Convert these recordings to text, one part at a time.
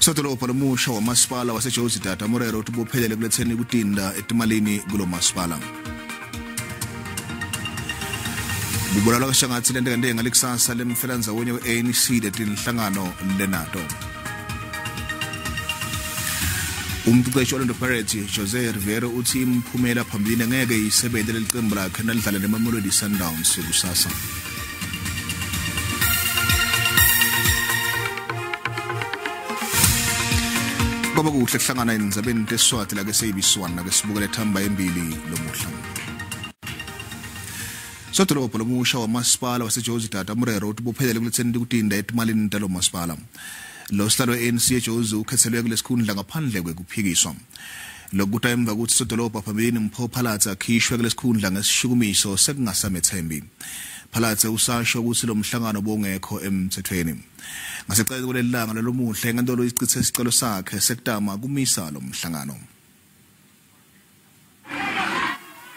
Sodolobha lomusha wamasipala waseJozi Dada Morero uthi buphelele kuletheni kutinda etimalini kulo masipala. Kubulalwa kashangatsi lento ngalikusasa lemfelandzawonye we-ANC letinhlangano lenato. Umqeqeshi Orlando Pirates Jose Rivero uthi imiphumela phambilini ngeke isebenze lelicembu lakhe nalidlala neMamelodi Sundowns kusasa. Kwaba kuhle kuhlangana endzabeni teSwati la ke seyibiswana la ke sibukele thamba embili lomuhla. Sodolobha lomusha wamasipala waseJozi Dada Morero uthi buphelele kuletheni kutinda etimalini talo masipala. Lo sihlalo we-ANC eJozi ukhethelwe kulesikhundla ngaphandle kwekuphikiswa. Lokhu kuta emva kokuthi sodolobha phambilini Mpho Phalatse akhishwe kulesikhundla ngesishukumiso sekungasamethembi. Phalatse usasho ukuthi lo mhlangano bowungekho emthethweni. Ngasecaleni kuleli langa lalomuhla inkantolo isichithe isicelo sakhe sekutama kumisa lo mhlangano.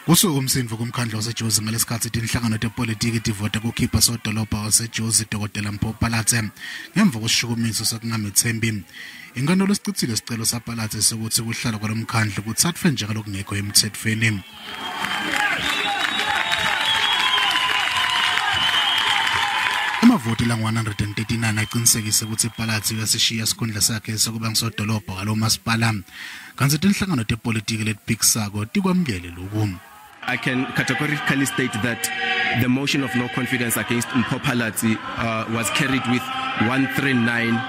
Kusuka umsindvo kumkhandlu waseJozi ngalesikhatsi tinhlangano tepolitiki tivota kukhipha sodolobha waseJozi Dr Mpho Phalatse ngemva kwesishukumiso sokungamethembi. Inkantolo isichithile isicelo saPhalatse sokuthi kuhlala kwalomkhandlu kutsatfwe njengalokungekho emtsetfweni. Amavoti langu-139 aqinisekise ukuthi Phalatse uyasishiya sikhundla sakhe sokuba ngusodolobha walo masipala. Kantsi tinhlangano tepolitiki letiphikisako tikwamukele lokhu. I can categorically state that the motion of no confidence against Mpho Phalatse was carried with 139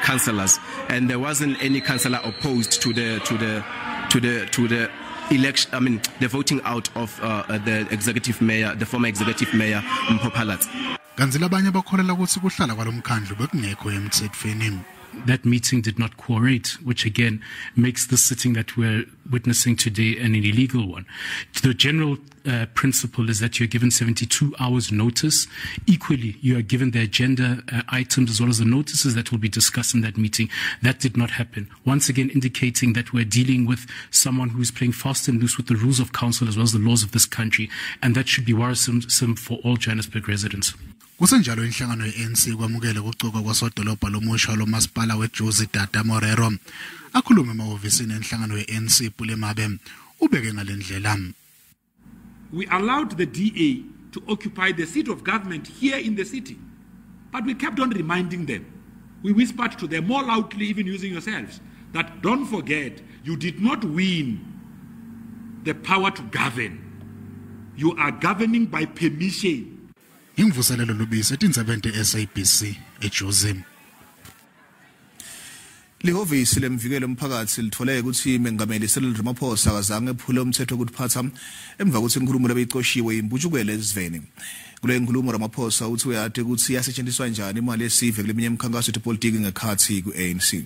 councillors, and there wasn't any councillor opposed to the to the to the to the election. I mean, the voting out of the executive mayor, the former executive mayor Mpho Phalatse. Kantsi labanye bakholela ukuthi kuhlala kwalomkhandlu bekungekho emtsetfweni. That meeting did not quorate, which again makes the sitting that we're witnessing today an illegal one. The general principle is that you're given 72 hours notice. Equally, you are given the agenda items as well as the notices that will be discussed in that meeting. That did not happen. Once again, indicating that we're dealing with someone who is playing fast and loose with the rules of council as well as the laws of this country, and that should be worrisome for all Johannesburg residents. Kusenjalo inhlangano ye-ANC kwamukele kucokwa kwasodolobha lomusha lomasipala weJozi Dada Morero. Akhulume emahhovisini enhlangano ye-ANC Pule Mabe ubeke ngalendlela. We allowed the DA to occupy the seat of government here in the city, but we kept on reminding them. We whispered to them more loudly, even using yourselves, that don't forget, you did not win the power to govern. You are governing by permission. Imvuselelo Lubisi etindzabeni te-SABC eJozi. Lihhovisi lemvikelo umphakathi lithole ukuthi Mengameli Cyril Ramaphosa akazange ephule umthetho wokutiphatha emva kokuthi inkulumo lebeyicoshiwe imbutshukele esiveni. Kule nkulumo Ramaphosa uthi uyati ukuthi iyasetshenziswa njani imali yesive kuleminye imikhankaso yepolitiki ngekhathi ku-ANC.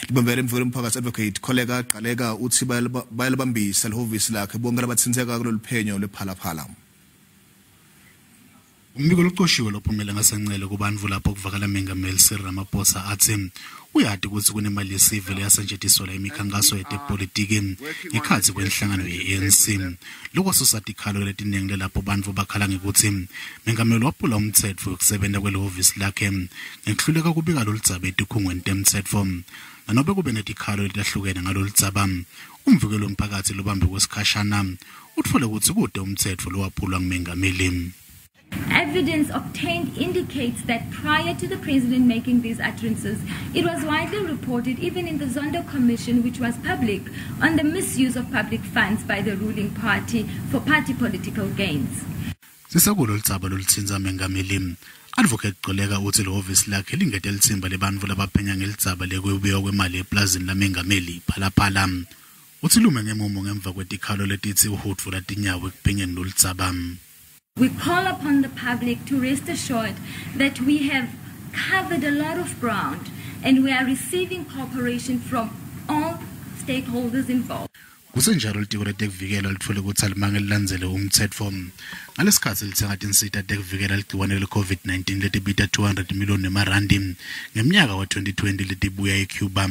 Libambele emvikelo umphakathi Advocate Kholeka Gcaleka uthi bayalibambisa lihhovisi lakhe bonke labathintheka kulolu phenyo lwePhalaphala. Umbiko locoshiwe lophumele ngasencele kubantfu lapho kuvakala Mengameli Cyril Ramaphosa athi uyati ukuthi kunemali yesive leyasetjentiswa imikhankaso yetepolitiki ngekhatsi kwenhlangano ye-ANC. Lokwasusa tikhalo letiningi lapho bantfu bakhala ngekuthi Mengameli waphula umtsetfo wekusebenta kwelihhovisi lakhe ngekuhluleka kubika loludzaba etikhungweni temtsetfo. Nanobe kube netikhalo letahlukene ngaloludzaba, umvikeli wemphakatsi lobambe kwesikhashana utfole kutsi kute umtsetfo lowaphulwa ngumengameli. Evidence obtained indicates that prior to the president making these utterances, it was widely reported, even in the Zondo Commission, which was public, on the misuse of public funds by the ruling party for party political gains. Sisakulo ludzaba lolutsintsa mengameli. Advocate Gcaleka uthi lihhovisi lakhe lingete litsimba lebantfu labaphenya ngelidzaba lekwebiwa kwemali eplazini lamengameli Phalaphala. Uthi lume ngemumo ngemva kwetikhalo letitsi uhudvula tinyawo ekuphenyeni loludzaba. We call upon the public to rest assured that we have covered a lot of ground and we are receiving cooperation from all stakeholders involved. Kusenjalo litiko letekuvikela litfole kutsi alimange lilandzele umtsetfo. Ngalesikhatsi litsenga tinsita tekuvikela ligciwane le-COVID-19 letibita 200 million emarandi ngemnyaka wa-2020 letibuya eCuba.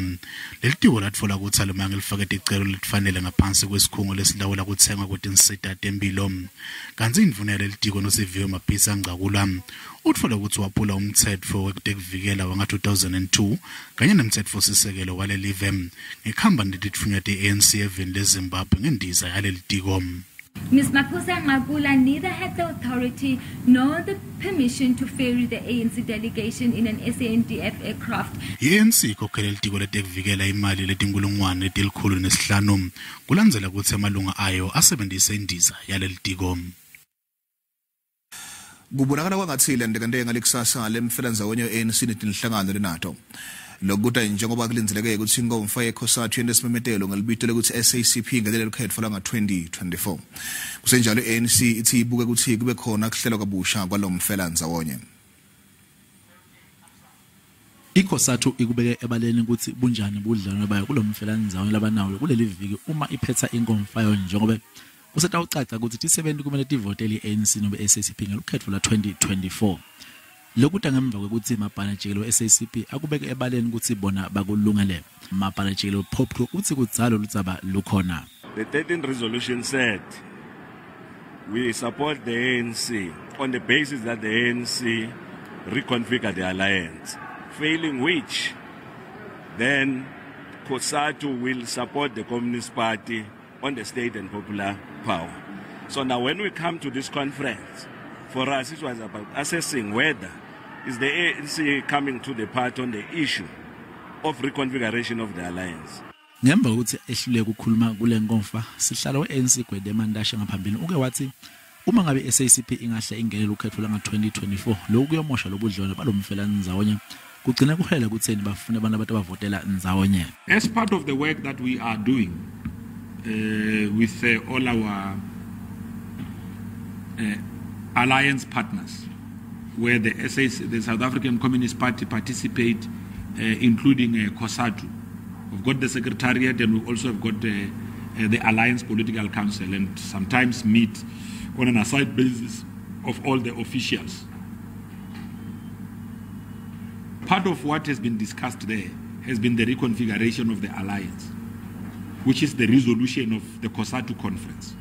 Lelitiko latfola kutsi alimange lifake ticelo letifanele ngaphansi kwesikhungo lesilawula kutsengwa kwetinsita temphilo. Kantsi indvuna yalelitiko Nosiviwe Mapisa Ngcakula utfole kutsi waphula umtsetfo wekutekuvikela wanga-2002 kanye nemtsetfosisekelo walelive ngekuhamba netitfunywa te-ANC eveni leZimbabwe ngendiza yalelitiko. Ms. Maphosa Nqakula neither had the authority nor the permission to ferry the ANC delegation in an SANDF aircraft. I-ANC ikhokhele litiko letekuvikela imali letinkulungwane leti-105 kulandzela kutsi emalunga ayo asebentise indiza yalelitiko. Kubonakala kwangathi lentekenteke ngalekusasa lemfelandzawonye we-ANC netinhlangano lenato. Lokuta njengoba kulindzeleke ukuthi inkomfa yeCOSATU yente simemetelo ngelibito lekutsi SACP ngenele lukhetfo lwanga-2024. Kusenjalo i-ANC ithi ibuke ukuthi kube khona kuhlelwa kabusha kwalomfelandzawonye. ICOSATU ikubeke ebaleni ukuthi bunjani budlelwano bayo kulomfelandzawonye labanawo kuleli viki uma iphetha inkomfa yayo, njengoba kusetawucaca ukuthi tisebenti kumele tivotele i-ANC nobe SACP ngelukhetfo lwa-2024. Lokuta ngemva kwekutsi mabhala jikelele we-SACP akubeke ebaleni kutsi bona bakulungele. Mabhala jikelele wePOPCRU utsi kudzala ludzaba lukhona. The 13th resolution said we support the ANC on the basis that the ANC reconfigure the alliance, failing which then COSATU will support the Communist Party on the state and popular power. So now when we come to this conference, for us it was about assessing whether is the ANC coming to the party on the issue of reconfiguration of the alliance. Ngemva kokuthi ehluleke ukukhuluma kule nkomfa, sihlalo we-ANC Gwede Mantashe ngaphambilini uke wathi uma ngabe i-SACP ingahle ingenele ukhetfo lwanga-2024, lokhu kuyomosha lobudlelwano balomfelandzawonye, kugcina kuholela kutseni bafune abantu abatovotela ndzawonye. As part of the work that we are doing with all our alliance partners, where the SAC, the South African Communist Party participate, including COSATU. We've got the Secretariat and we also have got the Alliance Political Council, and sometimes meet on an aside basis of all the officials. Part of what has been discussed there has been the reconfiguration of the alliance, which is the resolution of the COSATU conference.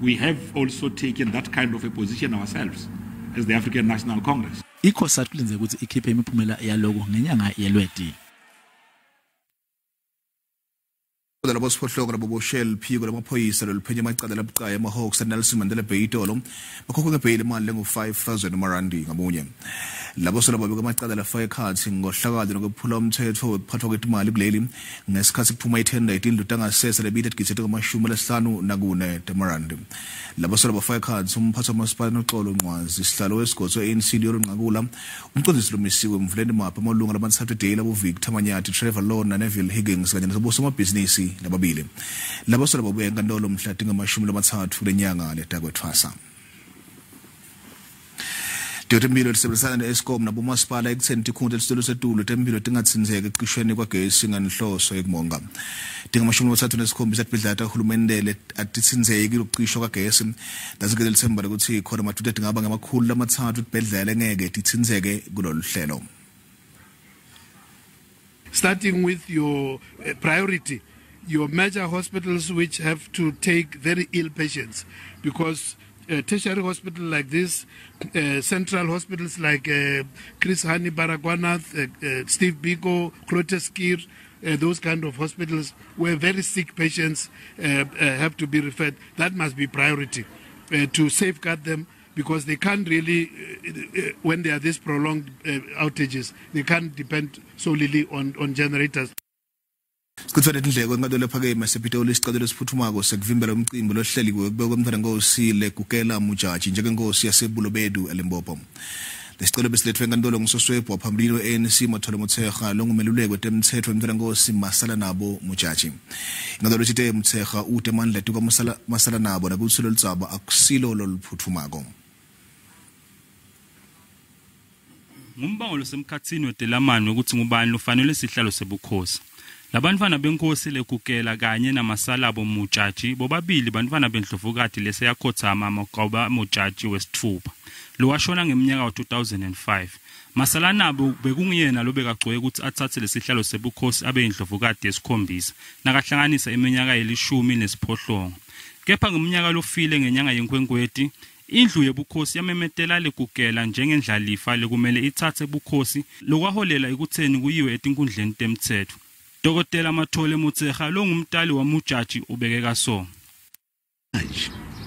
We have also taken that kind of a position ourselves as the African National Congress. ICOSATU kulindzeleke ukuthi ikhiphe imiphumela yaloko ngenyanga yeLweti. Labo siphohlongo laboboshe liphiko lamaphoyisa loluphenya amacala labucayi ama-Hawks eNelson Mandela Bay itolo bakhokhe ngebheyili imali lengu-5000 emarandi ngamunye. Labo solababeka amacala lafaka ekhatsi ngohlakalo nokwephula umthetho wekuphathwa kwetimali kuleli ngesikhatsi kuphuma ithenda yetindlu tangasese lebita tigidzi letingu-54 temarandi. Labo solabafaka ekhatsi umphathi wamasipala Noxolo Nqwazi, sihlalo wesigodzi we-ANC Luyolo Nqakula, umcondzisi lomisiwe Mvuleni Mapha, amalunga lamathathu eDale abo-Victor Manyathi, Trevor Lona, Neville Higgins kanye nabosomabhizinisi lababili. Labo solababuya enkantolo mhla tingu-30 lenyanga letakwetfwasa. Temphilo lisebenzisana ne-Eskom nabomasipala ekutheni tikhungo telisitolo setulu temphilo tingatsintseki ekucishweni kwagesi ngenhloso yekumonga. Tingu-37 tibhedlela tahulumende atitsintseki lokucishwa kwagesi. Lasikele litsemba lokuthi khona madude tingaba ngama-300 tibhedlela lengeke titsintseke kulolu hlelo. Starting with your priority, your major hospitals which have to take very ill patients, because tertiary hospital like this, central hospitals like Chris Hani Baragwanath, Steve Biko, Groote Schuur, those kind of hospitals where very sick patients have to be referred. That must be priority to safeguard them, because they can't really, when there are these prolonged outages, they can't depend solely on generators. Sichithwe tindleko enkantolo ephakeme yasePitoli isicelo lesiphuthumako sekuvimbela umcimbi lohleliwe kubekwa umntfwanenkosi Lekukela Mujaji njengenkosi yaseBulobedu eLimpopo. Lesicelo besiletfwe enkantolo ngusoswebhu waphambilini we-ANC Mathole Motshekga longumeluleki wetemtsetfo wemntfwanenkosi Masalanabo Mujaji. Inkantolo itsite Motshekga ute emandla etikwa Masalanabo nekutsi loludzaba akusilo loluphutfumako. Ngumbango losemkhatsini wetelamani wekutsi ngubani lofanele sihlalo sebukhosi. Labantfwana benkosi lekukela kanye namasalabo Mujaji bobabili bantfwana bendlovukati leseyakhotsama Magoba Mujaji wesitfupha lowashona ngemnyaka wa-2005. Masalanabo bekunguyena lobekagcoke kutsi atsatse lesihlalo sebukhosi abe yindlovukati yesikhombisa nakahlanganisa iminyaka yelishumi nesiphohlongo. Kepha ngomnyaka lofile ngenyanga yeNkhwenkhweti, indlu yebukhosi yamemetela lekukela njengendlalifa lekumele itsatse bukhosi lokwaholela ekutseni kuyiwe etinkundleni temtsetfo. Dr. Mathole Motshekga longumtali waMujaji ubeke so.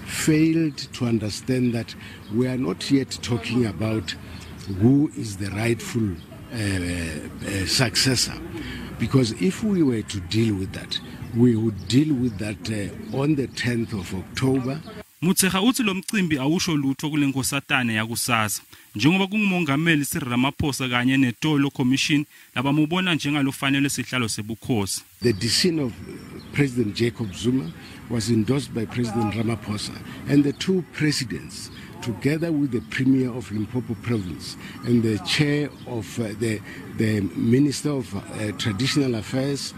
Failed to understand that we are not yet talking about who is the rightful successor. Because if we were to deal with that, we would deal with that on the 10th of October. Motshekga utsi lo mcimbi awusho lutho kule nkosatane yakusasa njengoba kungumongameli Cyril Ramaphosa kanye neTolo Commission labamubona njengalofanele sihlalo sebukhosi. The decision of President Jacob Zuma was endorsed by President Ramaphosa, and the two presidents, together with the Premier of Limpopo Province and the chair of the Minister of Traditional Affairs,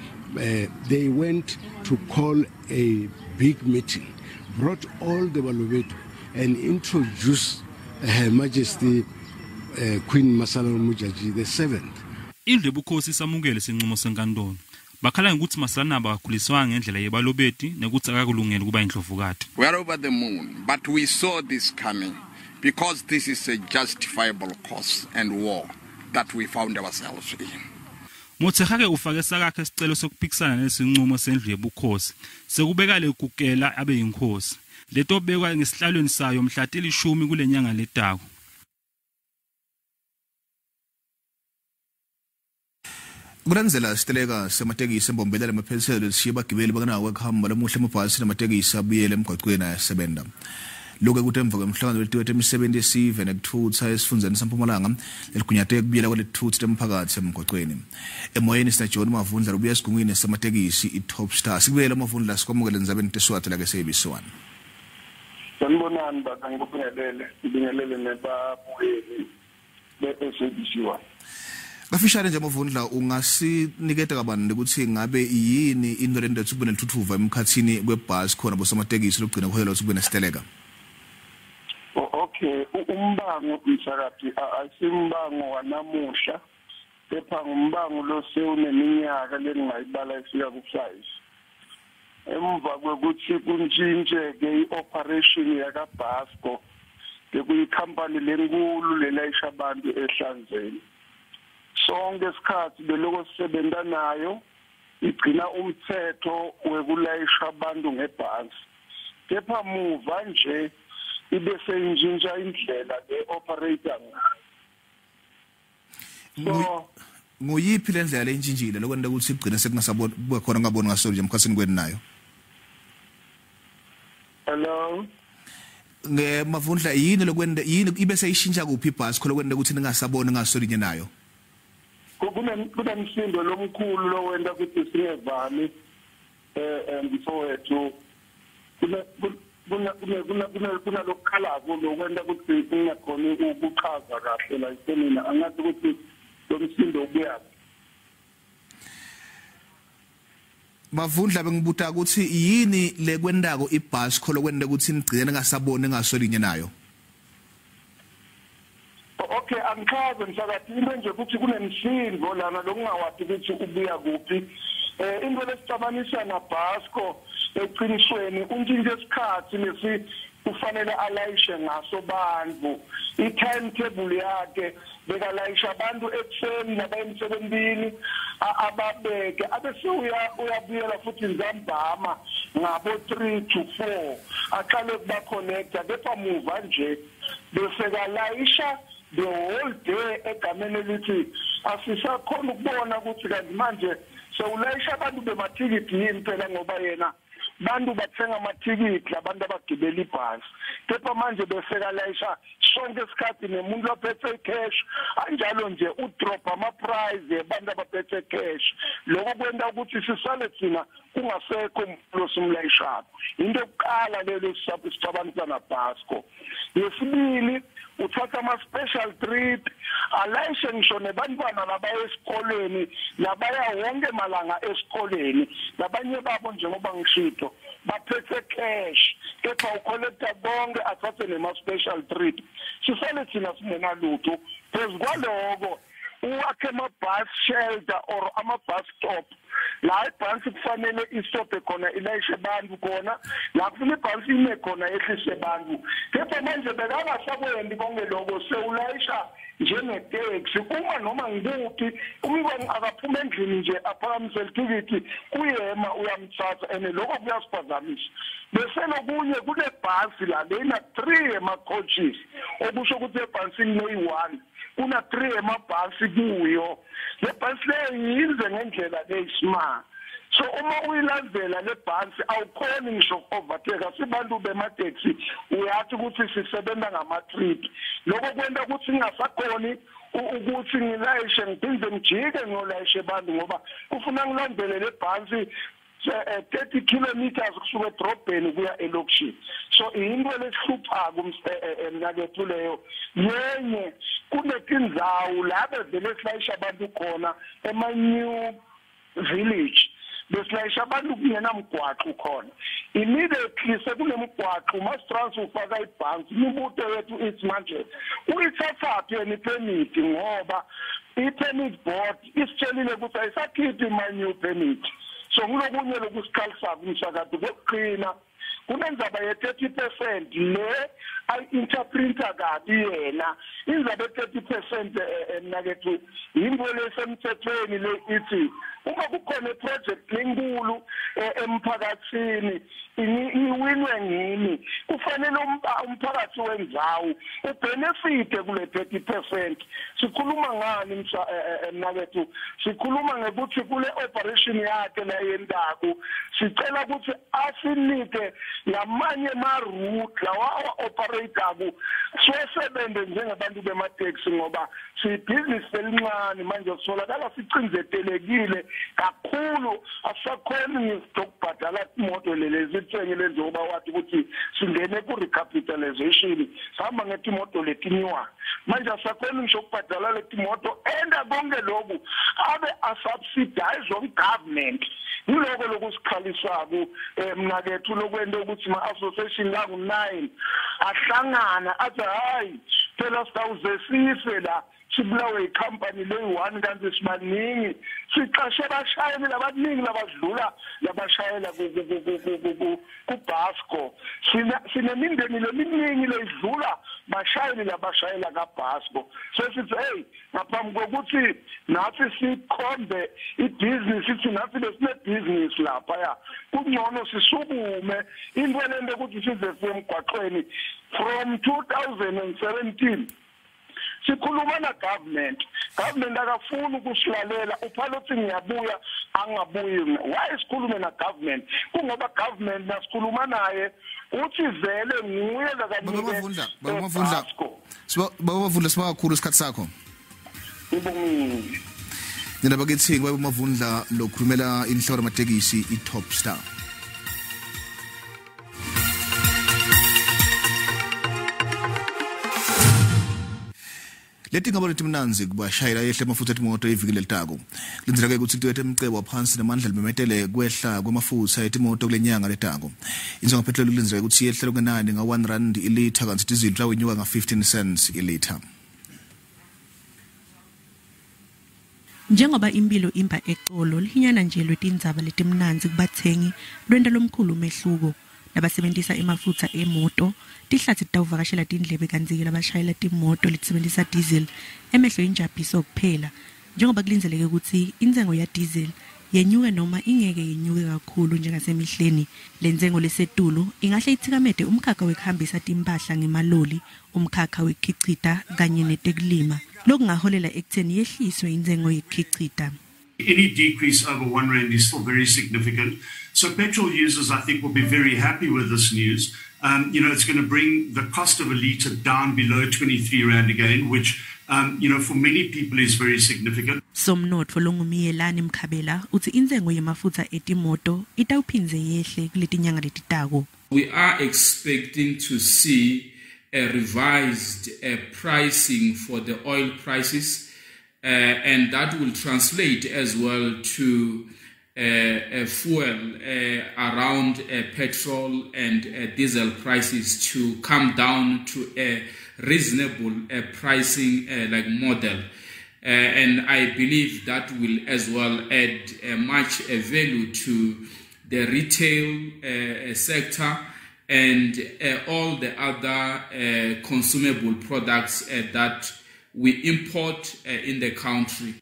they went to call a big meeting, brought all the Balobedu and introduced Her Majesty Queen Masalanabo Modjadji the Seventh. Indlu yebukhosi isamukele sinqumo senkantolo. Bakhala ngekutsi Masalanabo akakhuliswanga ngendlela yebalobeti nekutsi akakulungeli kuba indlovukati. We are over the moon, but we saw this coming because this is a justifiable cause and war that we found ourselves in. Motshekga ke ufake sakakhe isicelo sokuphikisana nesinqumo sendlu yebukhosi sekubeka lekukela abe yinkosi letobekwa ngesihlalweni sayo mhla 10 kulenyanga letako. Kulandzela siteleka sematekisi eMbombela lemaphetselelo lesishiye bagibeli bangenawo ekuhamba lamuhla emabhasi namatekisi abuyele emgwacweni ayasebenta. Lokhu kuthi emva kwemhlangano welitiko letemisebenti yesive nekutfutsa esifundzeni saMpumalanga leligunyate kubuyela kwaletitfutsi temphakatsi emgwacweni. Emoyeni sina John Mavundla lobuya esigungwini sematekisi i-Top Star. Sikubuyele Mavundla, sikwamukele endzabeni teSwati la ke-SABC 1. Sanibonani baba, ngikubingelele, ngibingelele nebabukeli be-SABC 1. Kafishane nje Mavundla, ungasiniketa kabanti ukuthi ngabe yini into lento ethi kube nelithuthuva emkhathini kwebhasi khona bosamatekisi lokugcina kuholela ukuthi kube nesiteleka? Okay, umbango msakati asimbango wanamuhla, kepha ngumbango lo sewuneminyaka lengingayibala ifika ku-5. Emva kwekuthi kuntshintsheke i-operation yakaBasco, bekuyikhampani lenkulu lelayisha abantu ehlanzeni. Sonke isikhathi beloko sisebenza nayo igcina umthetho wekulayisha abantu ngebhasi. Kepha muva nje ibe seyintshintsha indlela le-operator ngayo. So nguyiphi le ndlela leyintshintshile lokwenta ukuthi igcine sekungasaboni kube khona ngaboni ngasolo nje emkhathini kweni nayo? Hello? Ngemavundla yini lokwenta yini ibe seyishintsha kuphi ibhasi khona lokwenta ukuthi ningasaboni ngasolinye nayo? Kunemsindo lomkhulu lowenta ukuthi singevani mfowethu. Kunalokukhalako lokwenta ukuthi singakhoni ukuchaza kahle la isemina, angathi ukuthi lo msindo ubuyaphi. Mavundla, bengibuta ukuthi yini lekwentako ibhasi khona lokwenta ukuthi nigcine ningasaboni ngasolinye nayo? Okay, angichaze msakathi, into nje ukuthi kunemsindo lana lokungawati ukuthi ubuya kuphi. Into lesicabanisa naBasco eqinisweni untshintshe isikhathi lesi kufanele alayishe ngaso bantu. I-timetable yakhe bekalayisha abantu ekuseni nabayemsebentini ababeke, abese uyabuyela futhi nzambama ngabo 3 to 4 aqale kuba connecta. Kepha muva nje bese kalayisha the whole day egameni elithi asisakhona ukubona ukuthi kanti manje sewulayisha abantu bemathikithi yini phela, ngoba yena bantu bathenga amathikithi abantu abagibela ibhasi. Kepha manje bese kalayisha sonke isikhathi nemuntu ophethe cash anjalo nje udrop ama price abantu abaphethe cash. Lokho kwenta ukuthi sisale thina kungasekho umuntu osimlayishako. Into yokuqala lelo sicabanisa naBasco. Yesibili, Uthatha ama-special trip, alayishe ngisho nebantwana labaya esikoleni, labaya wonke malanga esikoleni. Labanye babo, njengoba ngishito, baphethe cash, kepha ucollecta bonke, athathe nema-special trip, sisale thina singenalutho. Phezu kwaloko uwakhe ama-bus shelter or ama-bus stop la ibhansi kufanele istophe khona, ilayishe bantu khona, la kufanele ibhansi ime khona, yehlise bantu. Kepha manje bekangasakwendi konke lokho, sewulayisha njengeteksi uma noma ngikuphi. Umntwana akaphuma endlini nje, aphakamise lithikithi, uyema, uyamthatha, and lokho kuyasiphazamisa. Bese lokunye, kule bhasi la lena 3 ema-coaches, okusho ukuthi ebhasini leyi-1 kuna 3 emabhasi kuyo. Le bhasi leyo yinze ngendlela leyisimanga, so uma uyilandzela le bhasi awukhoni ngisho uku-overtake. Sibantu bemateksi, uyathi ukuthi sisebenza ngama-trip. Lokho kwenta ukuthi ngingasakhoni ukuthi ngilayishe, ngiphinde ngijike ngiyolayishe abantu, ngoba kufuna ngilandele le bhasi 30 kilometers kusuka edrobheni kuya elokishini. So into lesihluphako mnakethu leyo. Yenye, kunetindzawo la bevele silayisha abantu khona, ema-new village, besilayisha abantu kungenamgwaqo khona. Immediately sekunemgwaqo, uMastrans ufaka ibhansi. Imibuto yethu ithi manje uyithathaphi yena ipermit, ngoba i-permit board isitshelile ukuthi ayisakhiphi ima-new permit. So kulokunye lokusikhalisako umsakato. Kokugcina, kunendzaba ye-30% le ayi-interpreta kabi yena. Indzaba ye-30%, mnakethu, yintfo lesemthethweni le ithi uma kukhona iproject lenkulu emphakathini, iwinwe ngini, kufanele umphakathi wendzawo ubenefite kule 30%. Sikhuluma ngani, mnakethu? Sikhuluma ngekuthi kule operation yakhe la yentako, sicela ukuthi asinike lamanye ma-route lawa awa-operate-ako, siwasebente njengabantu bemateksi, ngoba siyibhizinisi elincane. Manje sitholakala sicindzetelekile kakhulu, asisakhoni ngisho ukubhadala imoto lezi sithengile, njengoba wathi ukuthi singene ku-recapitalization, sihamba ngetimoto letinyiwa. Manje asakhoni ngisho ukubhadala letimoto, enda konke lokhu abe asubsidize government. Yiloko lokusikhalisako, mnakethu, lokwenta ukuthi ma-association langu-9 ahlangana athi hayi phela, sitawuze sife la sibulawe ikhampani leyi-one, kanti sibaningi, siqashe abashayeli labaningi labadlula labashayela kuBasco. Sinemindeni leminingi leyidlula bashayeli labashayela kaBasco. Sesithi hey, ngaphambi kokuthi nathi sikhombe ibhizinisi, sithi nathi besinebhizinisi laphaya, kungcono sisukume. Into lento ukuthi size siye emgwaqweni, from 2017 sikhuluma na government, government akafuni ukusilalela. Uphala uthi ngiyabuya, angabuyi. Why sikhulume na government? Kungoba government nasikhuluma naye uthi vele nguye Baba Mavundla, Baba Mavundla, Baba Mavundla, siba kakhulu isikhathi sakho. Ngibongile. Nina bakithi, Baba Mavundla lokhulumela inhloko yamatekisi i-Top Star. Leti ngabo letimnandzi kubashayela yehle amafutha etimoto iviki lelitako. Kulindzeleke kutsi Toyota emcebo waphansi namandla limemetele kwehla kwemafutha etimoto kule nyanga letako. Insengo petroli kulindzeleke kutsi yehle lokungenani nga-1 rand ilitha, kantsi dizili itawunyuka nga-15 cents ilitha. Njengoba impilo imba ecolo, lihinyana nje lwetindzaba letimnandzi kubathengi lwenta lomkhulu umehluko labasebentisa emafutha emoto. Tihlathi titawuvakashela tindlebe, kantsi-ke labashayela timoto letisebentisa diesel emehlo injabhiso kuphela, njengoba kulindzeleke kutsi intsengo ya-diesel yenyuke noma ingeke yenyuke kakhulu njengasemihleni. Lentsengo lesetulu ingahle itsikamete umkhakha wekuhambisa timphahla ngemaloli, umkhakha wekukhicita kanye netekulima, lokungaholela ekutheni yehliswe intsengo yekukhicita. Any decrease over R1 is still very significant. So petrol users, I think, will be very happy with this news. It's going to bring the cost of a litre down below 23 Rand again, which for many people is very significant. Somnotfo longuMiyelani Mkhabela utsi intsengo yemafutha etimoto itawuphindze yehle kuletinyanga letitako. We are expecting to see revised pricing for the oil prices, and that will translate as well to fuel around petrol and diesel prices to come down to a reasonable pricing like model. And I believe that will as well add much value to the retail sector and all the other consumable products that we import in the country.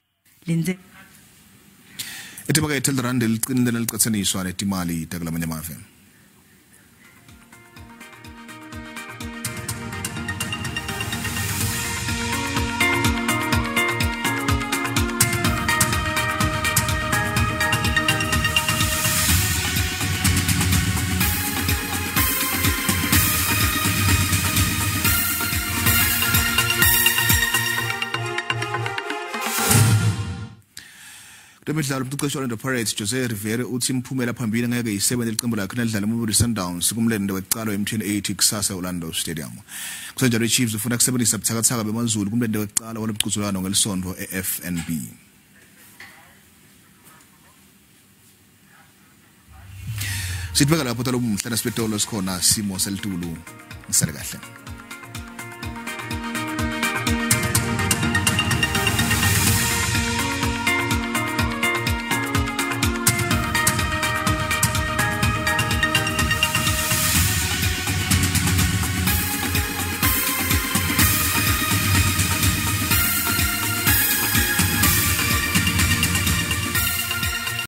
Etimakethe lirandi liqinile nalicatsaniswa netimali takulamanye amave. Lemidlalo umqeqeshi Orlando Pirates Jose Rivera uthi imphumela phambili ngeke isebenze licembu lakhe nalidlala iMamelodi Sundowns kumlendo wekuqala we-MTN 8 kusasa e-Orlando Stadium. Kusenjalo iChiefs ufuna kusebenzisa buthakathaka bemaZulu kumlendo wekuqala walomqhuzuelwano ngelisonto e-FNB. Sitibeka lapho talomhla nasibetolo sikhona simo selitulu. Ngisale kahle.